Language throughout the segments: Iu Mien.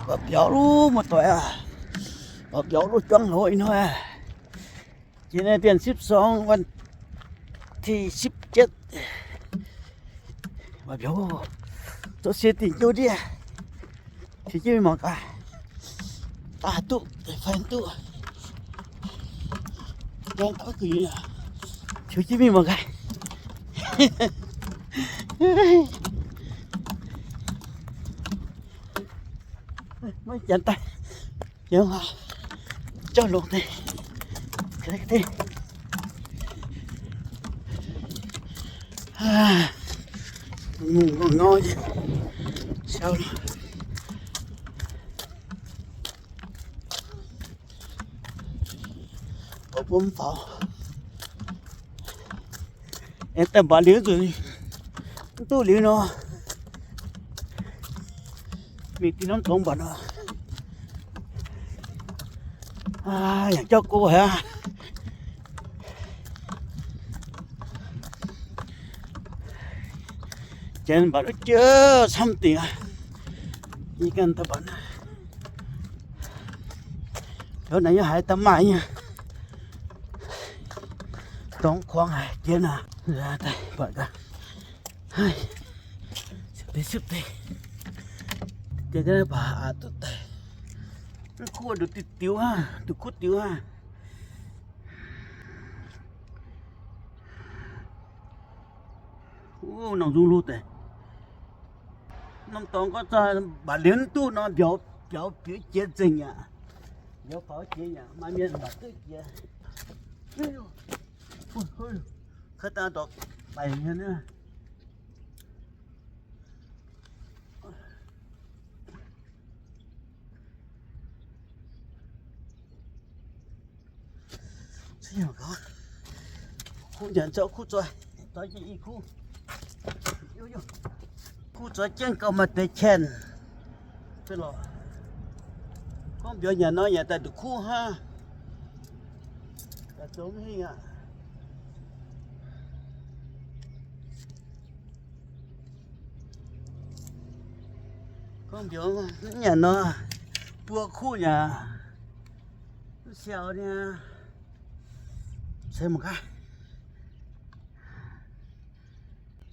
Mv baac biaux luv muoz-doic aac, mv baac biaux luv juangv hlo ih hnoi aac. Jiex naaiv เดือนสิบสอง วันที่สิบเจ็ด mv baac biaux, zoux sie dingc jienv ndiev, tiux jienv mingh mangc gaax. Aav duqv, fai duqv. Tiux jienv mingh mangc gaax. Maiv janx daaih, jauv longx deix. Mungh ngau, siau. Oix bun faaux. Aengx daaih mbatc liuz nzunc, mv duqv liuz nor, mingh dinh norm dorngx mbatc nor, yangh jauv go haic aqv. Janx mbatc duqv jiex camv dingc aqv. Yie ganh daaih mbatc, heuc naaic yie haiz daaih maaih nyei. Dorngx kuangx haic jiex naaic. Daaih mbatc gaax. Sipv deix, sipv deix. Deix ga'naaiv baac aqc duqv daaih. Mv kuv nduqc diuh diuh aqv, nduqc kuv diuh aqv. Wuov norm nzung hlo deix. Norm dorngx gorngv mbatc liuz mv duqv nor, mbiauz, mbiauz biux jiex nzengc aqv. Mbiauz faaux jiex aqv, maaih mienh mbatc duqv jiex. Kaav daaih ndorqc baic mienh aqv. Kuv nyanc zaux kuv zoi, zaux jienv i kuv. Kuv zoi jienv gauh maaih deix qienh. Gorngv mbiauz nyanc nor nyanc daaih nduqc kuv hnangv. Daaih zoux mv hingh aqv. Gorngv mbiauz mv nyanc nor, buo kuv nyei, mv siau nyei. Se mangc gaax,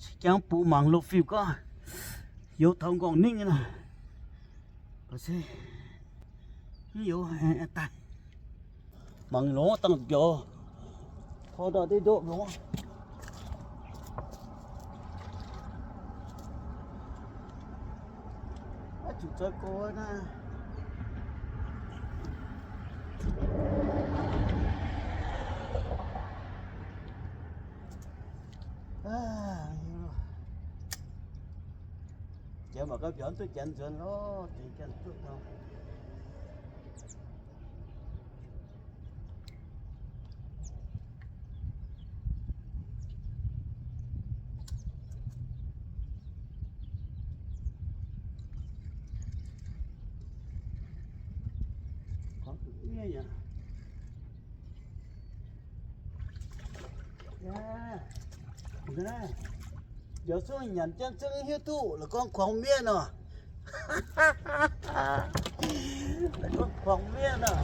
se jangx bungx mangc lo fiuv gorngv youz taux nqorngv ningv nor, se mv youz daaih. Mangc longx dangh mbiauz, tor ndortv deix ndoqv longx. Maiv zuqc zoi go naaiv. Janx mangc gaax mbiauz duqv janx nzuonx lorqc, dingc ganh duqv taux. Mbiauz zungv nyanc jienv zungv hiuv duqv la'gorngv kuangx miev nor. La'gorngv kuangx miev nor.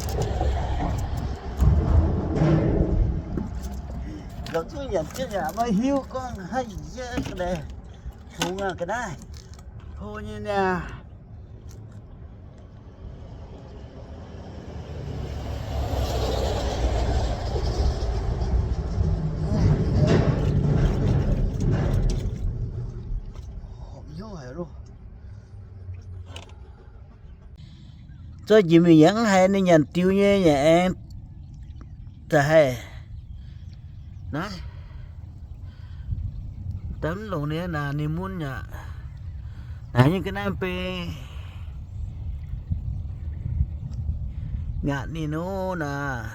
Mbiauz zungv nyanc jienv yaac maiv hiuv gorngv haaix nyungc ga'naaiv. Tungx aqv ga'naaiv. Hlo nyei niaa. Zorqv njiec mingh yaac mv haiz ninh nyanc diux nyei yaac aengx za'haih naaiv. Daaih mv longc ninh naaic, ninh mun yaac naaic nyei ga'naaiv bei ngaatc ninh nor naaic.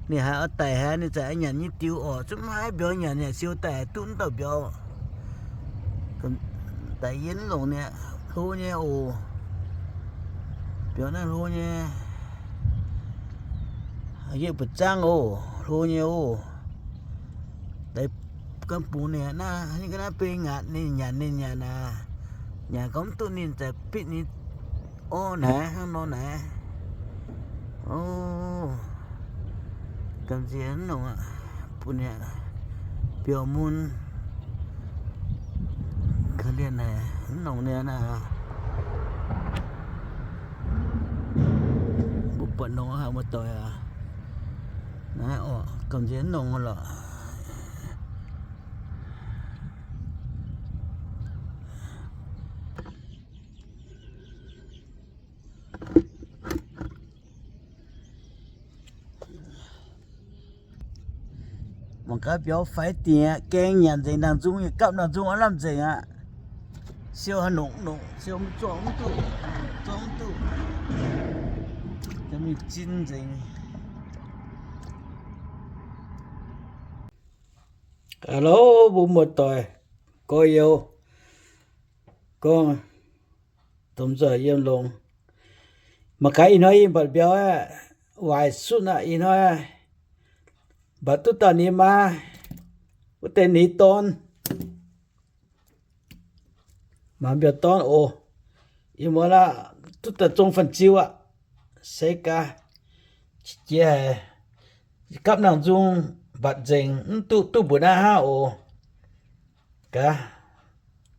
Ninh haiz oix daic haiz ninh za'gengh nyanc nyei diux orqc, zungv maiv mbiauz nyanc yaac siou daaih duqv mv dauh mbiauz. Daic yie mv longc ninh, hlo nyei oc. Mbiauz naaiv hlo nyei. Yie mbu'zangv oc, hlo nyei oc. Deix gan bungx ninh naaiv, ninh ga'naaiv bei ngaatc ninh nyanc, ninh nyanc aac, nyanc gorngv mv duqv ninh za'gengh bitv ninh Orv naaiv hnangv nor naaiv. O, gamh nziex mv longc aqv. Bun yaac biaux mun. Korv-lienh naaic mv longc niaa naaiv. Mbuo buatc nor haic muoz-doic aac. Naaiv orqc, gamh nziex mv longc lorqc. Mangc gaax biaux faix dingc aqv, gaeng nyanc nzengc, nangc nzung yietc gapv nangc nzung aav lamh nzengc aqv. Siou haaix nongc nongc, siou mv zuangx mv duqv, zuangx mv duqv. Mingh zin nzengc. Aa lo, mbuo muoz-doic, gorx-youz, gorngv domh nzoih yiem longx. Mangc gaax ih hnoi yie mbatc mbiauz aeqv, waaic sutv aqv. Ih hnoi mbatc duqv dauh ninh maa, wuov deix ninh dorn. Mangc mbiauz dorn oc. Yie muoz aeqv, duqv daaih zong fan-ziu aqv. Se gaax, qiex jiez haic. Gapv nangc nzung mbatc nzengc, mv duqv, duqv mbuoqc naaiv hnangv oc. Gaax,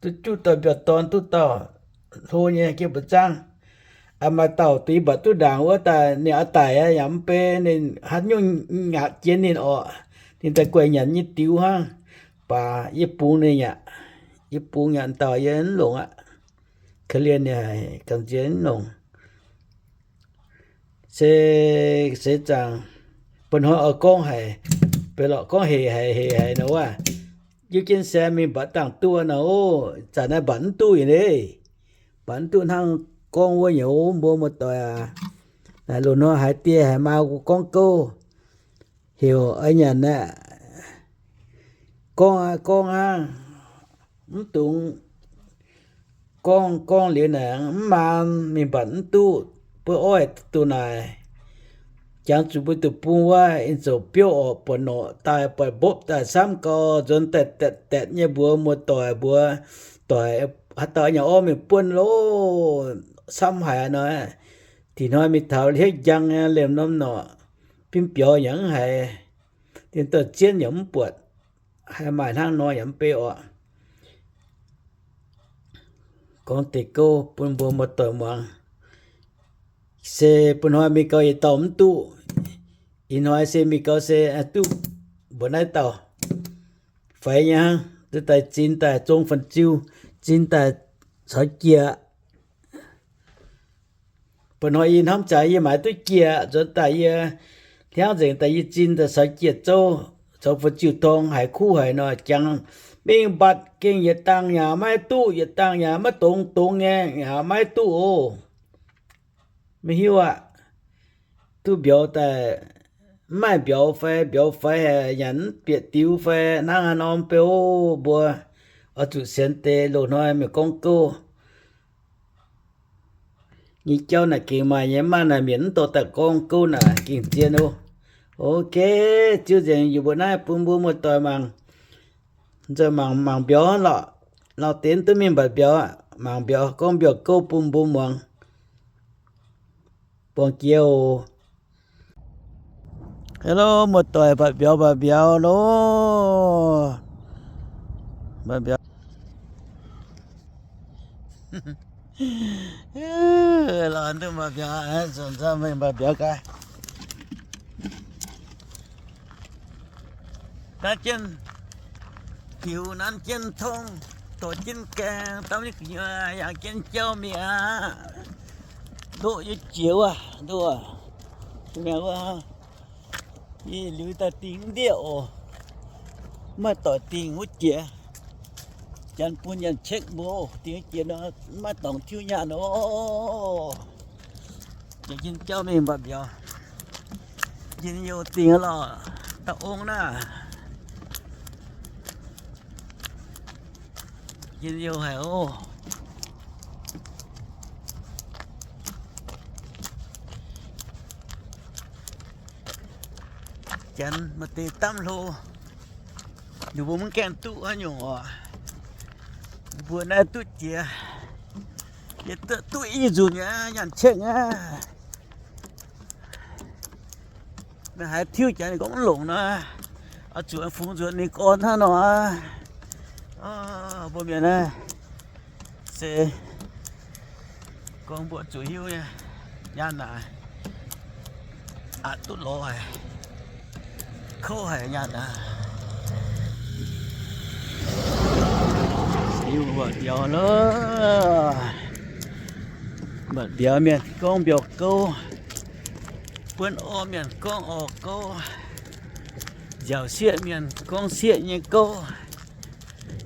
duqv juqv dauh mbiauz dorn, duqv dauh hlo nyei jiex mbuo zaangv. Aa, maaih dauh deix mbatc duqv ndaangc wuov daaih, ninh oix daic aqv, yaac mv bei ninh haaix nyungc nyanc jienv ninh orqc. Ninh daaih guaix nyanc nyei diux hnangv. Baac yie bungx ninh aqv. Yie bungx nyanc dauh yie mv longc aqv. Korv-lienh ninh haic, gamh nziex mv longc. Se, se zaangc, ba'hnoi oix gorngv haic, beiv lorqc gorngv hec haic hec haic nor wuov, jiuv jienv se mingh mbatc dangh duqv nor, zanc naaiv mbatc mv duqv nyei. Mbatc mv duqv hnangv gorngv wuov nyei. Mbuo muoz-doic aac, naaic loz-hnoi haiz die haiz maa gorngv gouv heuc oix nyanc aqv. Gorngv aqv, gorngv hnangv, mv dungx gorngv, gorngv liuz naaic mv maan, mingh mbatc mv duqv, buov oix duqv naaic. Jangx zuqc mbuo duqv bung wuov, aengx zoux biouv orqc, buatc norqc daaih, buatc mbopv daaih, camv gau nzuonx daetv daetv daetv nyei mbuox muoz-doic, mbuox doic, haaix dauh nyanc orv mingh buonv loh, camv haic nor. Da'hnoi mingh taux hietv njang nyei liemh norm norqc, biomv biaux yaac mv haiz, dien dorh jienv yaac mv buatc. Haiz maaih hnangv nor yaac mv bei orqc. Gorngv deix gouv bun mbuo muoz-doic muangx. Se bun hnoi mingh gau yietc dauh mv duqv. Ih hnoi se mingh gau se duqv mbuoqc naaiv dauh. Faix nyei hnangv, duqv daaih zin daaih zong fan-ziu, zin daaih caux jiex. Ba'hnoi yie hnamv zaqc yie maaiz duqv jiex, nzuonx daaih yie hnyangv nzengc daaih yie zin daaih caux jiex zouv, caux fu-ziuh torng haiz kuv haic nor, jangx mingh mbatc gengh yietc dangh yaac maiv duqv, yietc dangh yaac maiv dongz, dongz nyei yaac maiv duqv oc. Maiv hiuv aqv. Duqv mbiauz daaih, mv maaih mbiauz fai, mbiauz fai haic, nyanc mv bieqc diux fai, hnangv haaix norm beu oc. Mbuo oix zuqc sienx deix loz-hnoi mienh gorngv gouv. Nyei jauv naaic gengh maaih nyei, mv maaih naaic mienh mv dorh daaih gorngv gouv naaic gengh zien oc. Ok, ziux nzengc yie mbuo naaiv bun mbuo muoz-doic mangc. Nzauh mangc, mangc mbiauz lorqc. Lauh deix duqv mingh mbatc mbiauz, mangc mbiauz, gorngv mbiauz gouv bun mbuo muangx. Buangh jiex oc. Hello, muoz-doic, mbatc mbiauz, mbatc mbiauz loh. Mbatc mbiauz. Lorz duqv mbatc mbiauz, nzunc nzunc mingh mbatc mbiauz gaax. Nanv jienv diux, nanv jienv tong, dorh jienv gaeng, dapv jienv gu'nyuoz, yangh jienv jauv mingh aqv. Ndoqv yie jiex wuov, ndoqv, mengh wuov, yie liuz daaih dingh ndiev oc. Mv maaih doic dingh wuov jiex. Janx bun nyanc cekv mbuo dingh jiex nor, mv maaih dorngx tiuv nyaanh oc. Jiex njien jauv mingh mbatc mbiauz. Njien-youh dingh lorqc, da'ong naaiv. Njien-youh haic oc. Janx maaih deix damv hlo, ninh mbuo mv gaengh duqv haaix nyungc oc. Mbuo naaiv duqv jiex. Duqv i nzunc aqv, nyaanh cietv aqv. Meih haiz tiuv jaax ninh gorngv mv longc nor, oix zuqc fungx nzuonx ninh gorn hnangv nor aqv. Mbuo mienh naaiv se gorngv mbuo zuqc hiuv nyei, nyaanh naaic aqc duqv lorz haic, kouv haic nyaanh naaic. Hiuv mbuo biaux loh. Mbatc mbiauz mienh gorngv mbiauz gouv, buonv orv mienh gorngv orv gouv, nziaauc sieqv mienh gorngv sieqv nyei gouv.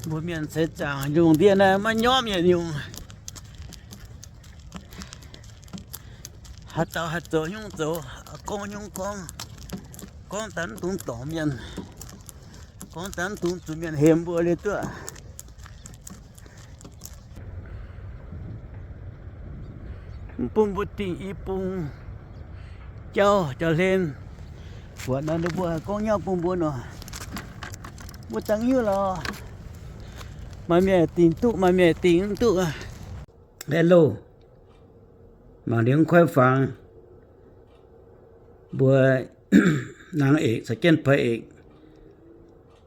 Mbuo mienh seix zaangc nyungc ndiev naaiv maiv nyormv nyei nyungc. Haaix dauh haih zoux nyungc zoux, gorngv nyungc gorngv, gorngv daaih mv dungx dorngc mienh, gorngv daaih mv dungx zuqc mienh hemx mbuo liuz duqv. Bun mbuo dingh i bung jauv jauv-hlen. Buatc nor ninh mbuo gorngv nyauv bun mbuo nor, mbuo dangh hiuv lorz. Maaih mienh dingh duqv, maaih mienh dingh mv duqv. Hello, mangc liuz mv koiv fangx, mbuo นางเอก caux jienv พระเอก,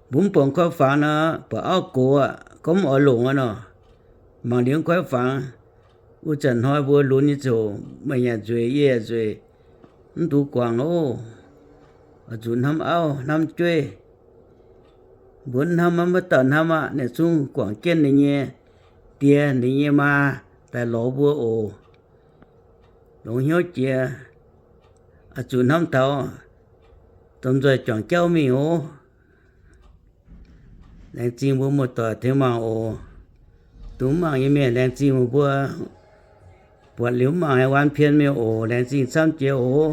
mbuo mv buangh koiv fangx nor, buatc auv gox aqv, gorngv mv oix longc aqv nor. Mangc liuz mv koiv fangx, wuov zanc hnoi mbuo lunx nyei ziouc meih yaac nzueic, yie yaac nzueic, mv dungx guangc oc. Oix zuqc hnamv auv hnamv jueiv. Mbuo mv hnamv maiv dauh hnamv aqv. Ninh zungv guangc jienv ninh nyei die ninh nyei maa daaih lorz mbuo oc. Longx hnyouv jiex, oix zuqc hnamv taux domh nzoih juangc jauv mingh oc. Laengz zingh mbuo muoz-doic tengx mangc oc. Dongh mv mangc nyei mienh laengz zingh meih mbuo. Buatc liuz mv mangc haaix วันเพ็ญ mingh oc. Laengz zingh camv jiex oc.